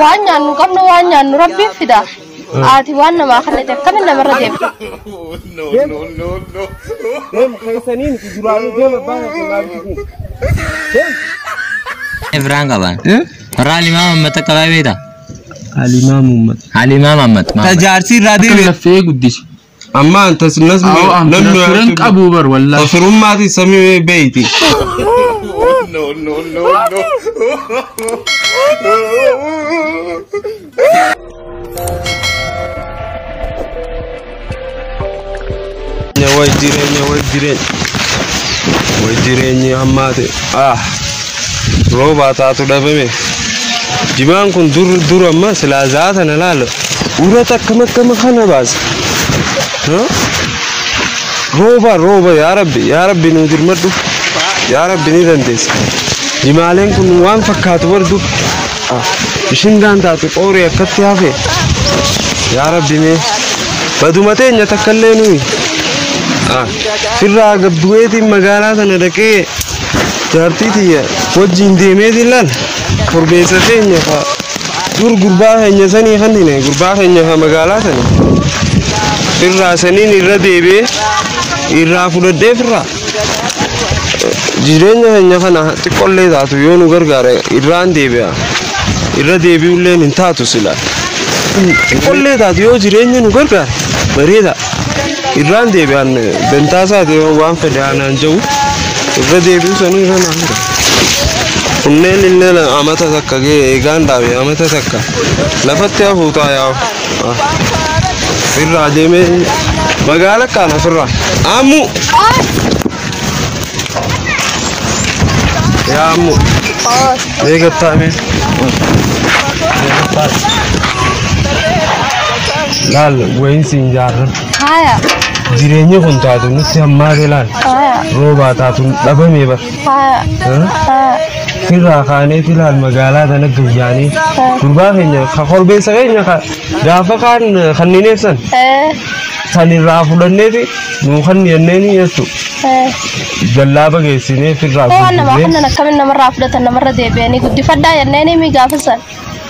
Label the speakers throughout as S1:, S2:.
S1: Waan nyaannu qabnu, waan nyaannu Rabbiin fida. Ati waan namaa kennite akkamiin namarra deebita?
S2: Deem keessaniin duraanuu deem abbaan akka deem.
S3: Ifraan qaban. Warra Alimaa Maammat akka baay'ee beektaa?
S2: Alimaa Muhammad.
S3: Alimaa Maammat.
S2: Ta jaarsi irraa deeme.
S4: Laffee guddisi.
S2: Amma antas
S4: Awo an firan qabu bar wallahi.
S2: Firummaati samii beeyti. Way jireenya, way jireenya, way jireenyi hammaate. Ah, roobaa taatu dhabame. Jimaan kun dur dur amma silaa zaata na laala urata akkam akkama kana baasa. Rooba rooba, yaa Rabbi, yaa Rabbi nuu dirmadhu, yaa Rabbi ni dandeessa. Jimaaleen kun waan fakkaatu bardu ishingaan taatu qooree akkatti hafe. Yaa Rabbi, mee baduma teenya takkallee nuyi firraa gabbu'eetiin magaalaa tana dhaqee jaartii tiyya wajjin deemeetiin laal korbeessa teenya fa dur gurbaa keenya sanii kannine gurbaa keenya fa magaalaa tana firraa saniin irra deebi'ee irraa fudhadhee firraa jireenya keenya kana xiqqollee taatu yoo nu gargaare irraan deebi'a. Irra deebi'ulleen hin taatu, sila xiqqollee taatu yoo jireenya nu gargaare bareeda. Irraan deebi'an bentaasaati waan fedhe aanaan jiru irra deebi'u sanuu irra naan jira. Kunneen illee amata takka ga'e eegaan dhaabe amata takka lafatti hafuutaa yaa'u. Firraa deemee magaala kaana firraa. Ammu! Yaa ammu! Eegattaa mee? Laal wayin siin jaarran.
S1: Haya.
S2: Jireenyi kun taatu nutti hammaate laal.
S1: Haya.
S2: Roobaa taatu dhabame bar.
S1: Haya. Haya.
S2: Firraa kaaneeti laal magaalaa tana gayyaanii gurbaa keenya ka korbeessa keenya ka gaafa kaan kanneen ibsan san irraa fudhanneeti nuu kan jenneeni jechu jallaaba geessinee firraa
S1: Waan namaa
S2: gurgurree.
S1: kennan akkamiin namarraa fudhatan namarra deebi'anii guddifadhaa jenneeni mi gaafa san.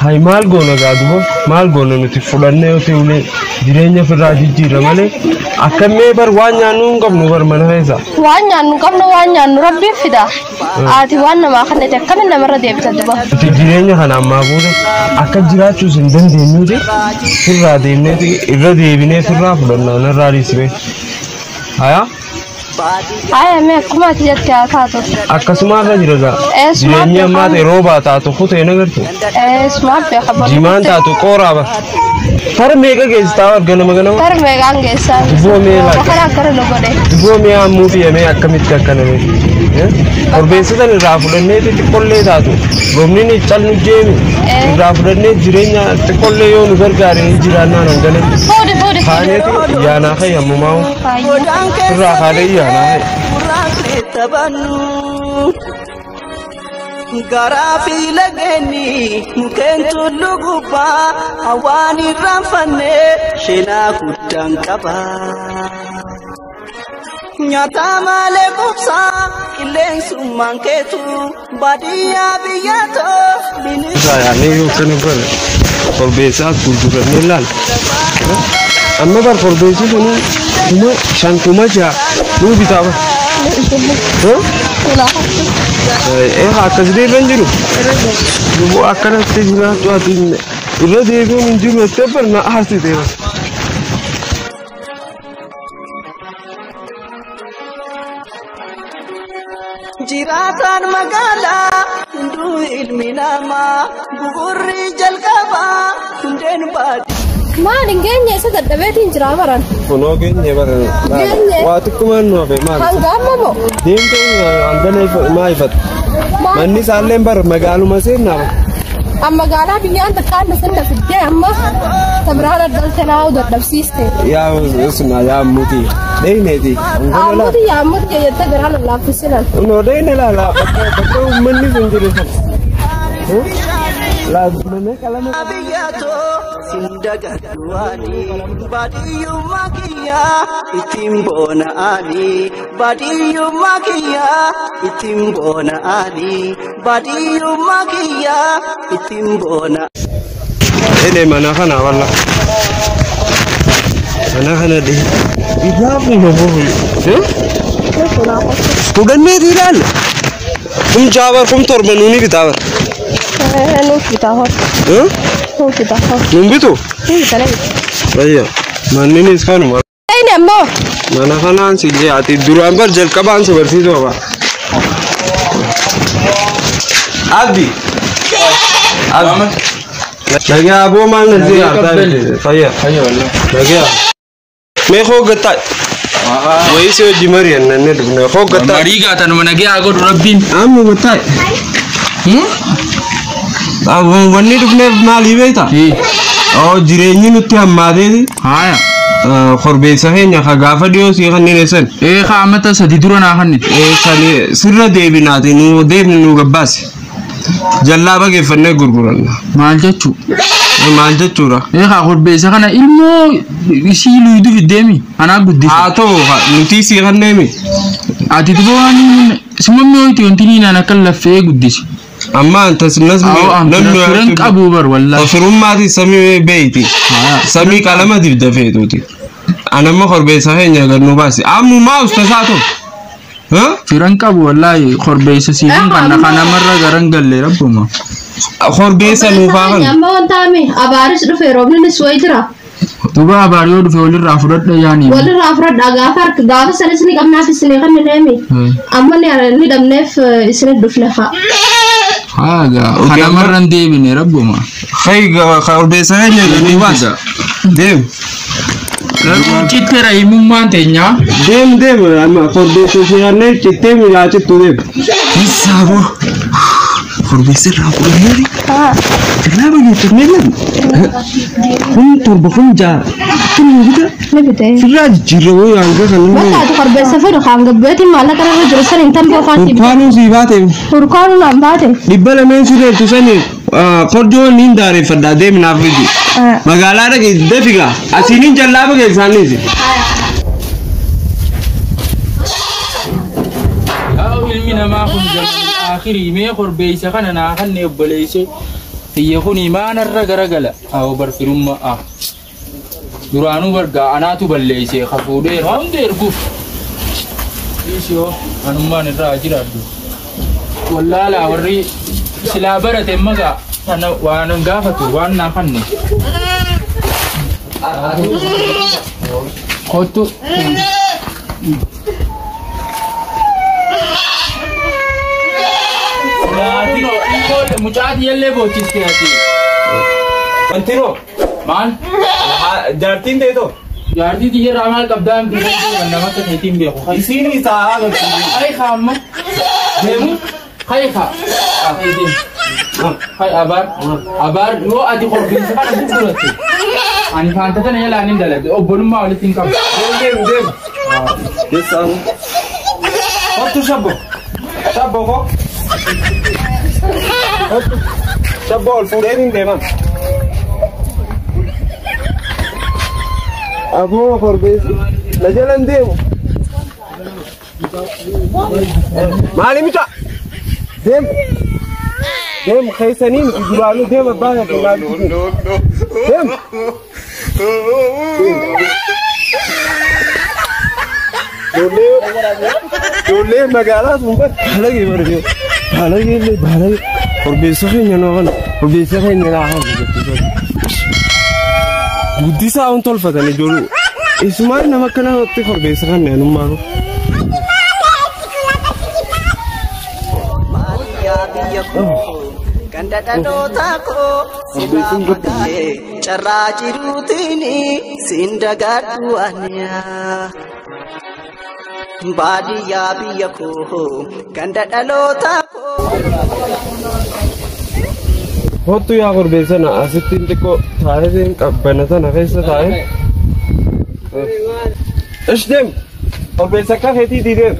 S2: Hay, maal goona gaa duba, maal goona nuti fudhannee yoo ta'u jireenya firraa jijjiirra malee akkamee bar waan nyaannu hin qabnu bar mana keessa.
S1: Waan nyaannu qabnu, waan nyaannu Rabbiin fida. Ati waan namaa kennite akkamiin namarra deebita duba?
S2: Nuti jireenya kana ammaa booda akka jiraachuus hin dandeenyuuti firraa deemneeti irra deebinee firraa fudhannaa narraa dhiisime. Haya.
S1: Haya, mee akkuma ati jette haa taatu.
S2: Akkasuma irra jira gaa.
S1: Eessumaa
S2: Jireenyi ammaa ta'e roobaa taatu kutee nagartu.
S1: Eessumaa beeka boru.
S2: Jimaan taatu qooraa bar. Fara meeqa geessitaa bar ganama ganama?
S1: Tar meeqaan geessaa?
S2: Duboo mee laata?
S1: Kana akkana nu godhe.
S2: Duboo mee hammuu fiyamee akkamitti akkana mee? Korbeessitan irraa fudhannee xiqqollee taatu roobni ni calnu jeemi irraa fudhannee jireenya xiqqollee yoo nu gargaare ni jiraannaan hangana.
S1: Fuudhi, fuudhi.
S2: Kaaneeti yaanaa kee ammumaa irraa kaanee yaanaa kee.
S5: Garaa fi lageenni mukkeen tullu gubbaa hawaan irraanfanne seenaa guddaan qaba. Nyaata malee qubsaa qilleensummaan keetu baadiyyaa biyya too bini.
S2: Irraa yaanee yoo kana bar korbeessaas gurgurannee laala. Amma bar korbeessi suni 5000 6,000 nuu bitaa bar. Akkas irra hin jiru. Duboo akkanatti jiraachuu ati irra deebi'uun hin jiru jettee bar na aarsite bar.
S5: Jiraataan magaalaa hunduu ilmi namaa bu'urri jalqabaa hundeen baadii.
S1: Maal hin geenye isa dadhabeetiin jira baran.
S2: Kunoo geenye bar.
S1: Geenye.
S2: Waa xiqqummaan nu hafe maal?
S1: Hanga amma moo?
S2: Deemtee hangana maa ifatu? Manni isaallee bar magaaluma seenaa bar.
S1: Amma magaalaa biyyaan takkaan sinna fiddee amma tabiraan addalte naa dadhabsiiste.
S2: Yaa suna yaa muti dheyneeti.
S1: Ammuti yaa ammuti jettee garaan laaffisinan.
S2: No dheyne laala bakka uummanni sun jiru sun. Laa mana qalama.
S5: Biyya too sindagadduwaani baadiyyummaa kiyyaa ittiin boona'aani baadiyyummaa kiyyaa ittiin boona'aani baadiyyummaa kiyyaa ittiin boona.
S2: Hele mana kana walla. Mana kana de. Irraa fuuna boo. Fudhannee ilaalla. Kun jaabar kun torba nuuni bitaa bar.
S1: Nuuf bitaa hor. Nuuf bitaa hor.
S2: Nuun bitu?
S1: Nuuf bitaa bitu.
S2: Ayya. Manninis kanuma.
S1: Inni ammoo.
S2: Mana kanaan si jee ati duraan bar jalqabaan si barsiisuu qaba. Abdi. Abdi. Nagaa aboo maal na jee artaa fayya.
S4: Fayya wallahi.
S2: Nagaa. Mee koo gattaa. Wayii si hojii mari'an nannee dhufne koo gattaa.
S4: Marii gaatan nagaa godhu rabbiin.
S2: Amma gattaa. Wanni dhufneef maalii beektaa? Oo jireenyi nutti hammaateeti.
S4: Haaya.
S2: Korbeessa keenya ka gaafa dhiyoo si kanneen eessan.
S4: Ee qaamata sadi dura naa kannite.
S2: Sani sirra deebinaati nu deebni nu gabbaase. Jallaa bageeffannee gurguranna.
S4: Maal jechuu?
S2: Maal jechuudha?
S4: Ee kaa korbeessa kana ilmoo isii luydu fiddeemi anaa guddise.
S2: Haa ta'u nuti si kanneemi.
S4: Ati duba waan simamni hoyti wanti niin an akka laffee guddise.
S2: Amma antas nasmi
S4: namni firan qabu bar wallahi.
S2: Firummaati samii beeyti. Samii qalama dibda feetuuti. Anamma korbeessa keenya gad nu baase. Ammumaa ustasaa ta'u.
S4: Firan qabu wallahi korbeessa siifin kanna kanamarra garan galle rabbuma.
S2: Korbeessa nuufaa kana.
S1: Amma wanta ame abaaris dhufe roobnis wayi jira.
S4: Duba abaar yoo dhufe walirraa fudhadha yaani.
S1: Walirraa fudhadha gaafa harka gaafa sanis ni qabnaaf isin kan deemi. Amma ni dhabneef isin dhufne fa'a.
S4: Haa kanamarra hin deebine rabbuma.
S2: Hay korbeessa keenya gad nu baase. Deem.
S4: Cittee rahiimummaan teenyaa.
S2: Deem deem amma korbeessa ishee cittee miilaa cittu deem. Isaaboo korbeessa irraa fudhannee irraa bageeffannee lamu. Kun torba kun ja'a kun nu bita.
S1: Ni bitee.
S2: Sirraa jijjiirra wayii hanga kan inni.
S1: Bakka ati korbeessa fedhu kan gabbeetiin maallaqa irra jiru san hin tamboo afaan siif.
S2: Urkaanuu sii baate.
S1: Urkaanuu naan baate.
S2: 200 sirreettu sani korjoo niin daareffadhaa deemi naaf fidi. Magaalaa dhaqee dafigaa asiiniin jallaa bageessaaniisi.
S4: Ilmi namaa kun zamana akhirii mee korbeessa kana naa kanne obboleesse xiyya kun imaanarra garagala haa barfirummaa duraanuu bargaa anaatu balleesse kafuudhee hundi erguuf dhiisoo anummaan irraa jiraadhu wallaalaa warri silaa barate magaa kana waan gaafatu waan naa kanne kottu. Mucaati yellee boochiste ati.
S2: Wanti roo.
S4: Maal?
S2: Jaartiin ta'e too.
S4: Jaartii xiyyeerraa maal qabdaa miti kan nama akka keetiin beeku.
S2: Isiin isaa agarsiisu.
S4: Hayi kaamma. Deemu. Hayi kaa. Hayi abaar. Abaar yoo ati korbeessa kana gurguratte. Ani faanta tana jalaan hin dalage obbolummaa walitti hin qabu.
S2: Deemu deemu. Deemu. Kottu shabbo. Shabbo koo. Shabbo ol fuudhee hin deeman. Aboo korbeessi na jalan deemu. Maali mucaa? Deem. Deem keessanii miti duraanuu deem abbaa keetii maalitti deem. Ijoollee magaalaa sun bar baalagee bargee baalagee illee baalagee korbeessa keenya noo kana korbeessa keenya naa kana guddisaa on tolfatan ijoollee isumaan nama akkanatti korbeessa kana anummaa.
S5: Ganda dhaloota koo sirraa fagaatee carraa jiruutiin siin dagadhu aniyaa. Baadiyyaa biyya koo ganda dhaloota koo.
S2: Kottu yaa korbeessa na asitti xiqqoo taa'ee qabbana sana keessa taa'ee. Ish deem korbeessa akka feetiitii deem.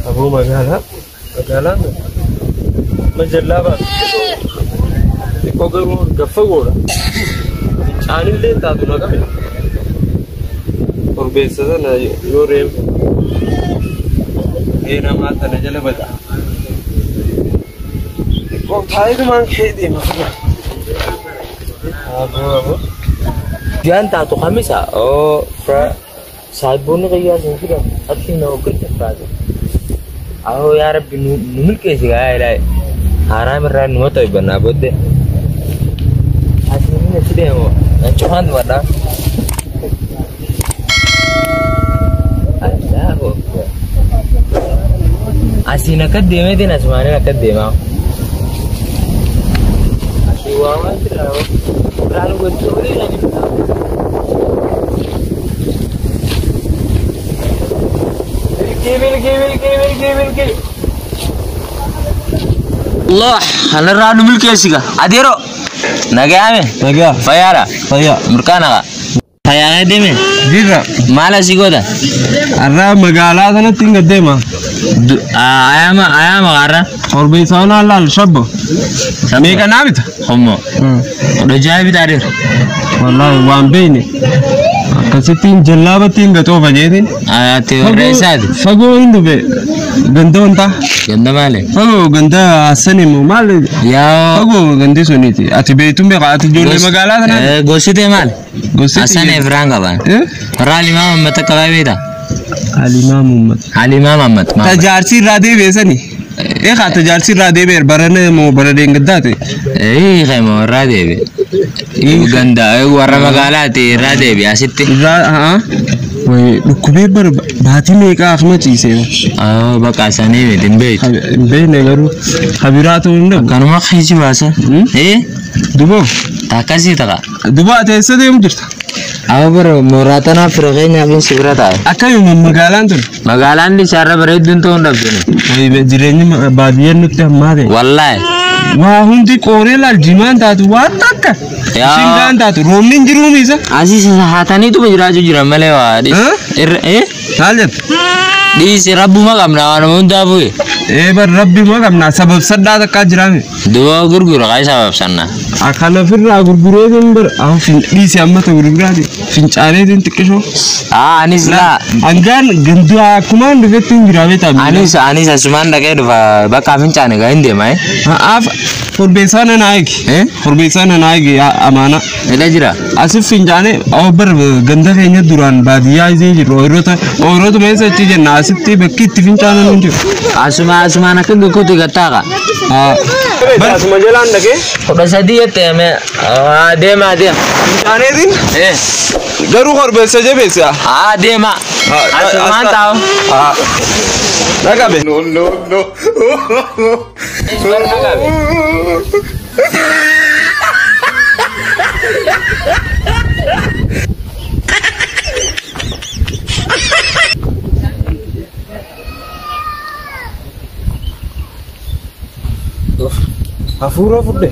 S2: Aboo magaalaa magaalaan majallaa baatu xiqqoo garuu gaffa goodha. Fincaanillee taatu na qabe. Korbeessa sana yoo reefu ee namaa tana jala bada. Xiqqoo taayidumaan kee deema. Aboo aboo.
S3: Guyyaan taatu kamisa oo saahiboonni qiyyaa sun fidan akki na hoggacha firaase. Ahoo yaa Rabbi nu milkeessi gaa ilaahi. Haaraam irraa numa ta'e bannaa booddee. Asiin achi deemu nan cufaan dumadhaa. Allahu Akbar. Asiin akka deemeetiin asumaaniin akka deemaa. Asii waa waan jira. Irraan gochuu olii kan ibsaa. Milkii milkii milkii milkii milkii. Allah kanarraa nu milkeessiga. Adeero. Nagaame.
S2: Nagaa.
S3: Fayyaadha.
S2: Fayyaa.
S3: Mirkaanaqa. Fayyaa deeme.
S2: Jirra.
S3: Maal asii goota?
S2: Har'a magaalaa sanatti hin gaddeema.
S3: Ayaama ayaama qarra.
S2: Korbeessa onaa laal shabbo. Meeqa naa bita?
S3: Hommo. 16 bitaa adeero.
S2: Wallaahi waan beekne. Akkasittiin jallaabatti hin gaxoofa jeetiin.
S3: Ati warra eessaati?
S2: Fagoo hin dhufe. Ganda wanta.
S3: Ganda maali?
S2: Fagoo ganda Hassan immoo maal?
S3: Yaa.
S2: Fagoo gandi suniiti. Ati beektuun beekaa ati ijoollee magaalaa sanaa.
S3: Gorsitee maali?
S2: Gorsitee.
S3: Hassan Efraan qaban. Warra Alimaa Mammata qabaa beektaa?
S2: Alimaa Mammata.
S3: Alimaa Mammata.
S2: Tajaarsi irraa deebi'eessani. Eegaa tajaarsi irraa deebi'e barana moo bara deengadaate?
S3: Ee moo irraa deebi'e. Ganda warra magaalaati irraa deebi'e asitti.
S2: Irraa wayi dhukkubee bara baatii meeqaa akkuma ciisee.
S3: Bakka sanii miti hin beektu.
S2: Hin beekne garuu habiraa ta'uu hin dhabu.
S3: Kanuma kiisi baasa. Ee
S2: Duboo.
S3: Akkasii ta'a.
S2: Duboo ati eessa deemu jirta?
S3: Amma bara mooraa tanaaf fira keenyaaf hin si bira taa'e.
S2: Akkamiin magaalaan tun?
S3: Magaalaan isaarra bareedduun ta'uu hin dhabdu.
S2: Wayi jireenyi baadiyyaan nutti hammaa ta'e.
S3: Wallaahi.
S2: Waa hundi qooree laal jimaan taatu waan takka. Shingaan taatu roobni hin jiruu miisa.
S3: Asii haataniituma jiraachuu jiran malee waa dhiis.
S2: Maal jette?
S3: Dhiisi rabbuma qabna waan hundaa bu'e.
S2: Ee bar rabbuma qabna sabab saddaa takkaa jiraame.
S3: Duba gurgura qaa sabab sanna.
S2: Akkana ofirraa gurgureetiin bara dhiisi amma ta'u gurguraati fincaaneetiin xiqqishoo.
S3: Anis laa.
S2: Hangaan gandaa akkumaan dhufetti hin jiraame ta'a.
S3: Anis anis asumaan dhaqee dhufa bakka fincaane gaa hin deema.
S2: Haaf korbeessaa nan eegi. Korbeessaa nan eegi amaana.
S3: Ila jira.
S2: Asif fincaane bar ganda keenya duraan baadiyyaa isee jiru ooyiroota ooyiroota meeshaa achi jenna asitti bakki itti fincaanan hin jiru.
S3: Asuma asumaan akka gakkuutti gattaaqa.
S2: Asuma jalaan dhaqee.
S3: 13 jettee mee deema deema.
S2: Fincaaneetiin. Garuu korbeessa jabeessa.
S3: Deema. Asumaan taa'u.
S2: Dhaqabe.
S6: No, no, no.
S2: Hafuura fudhe.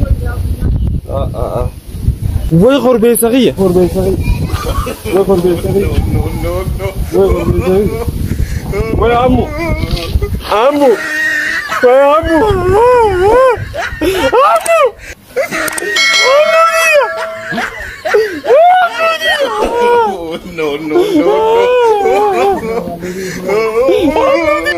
S2: Way korbeessa kiyya. Korbeessa kiyya. Way korbeessa kiyya. Way korbeessa kiyya. Way ammu. Ammu. Way ammu. Ammu. Ammu kiyya.
S6: No, no, no, no.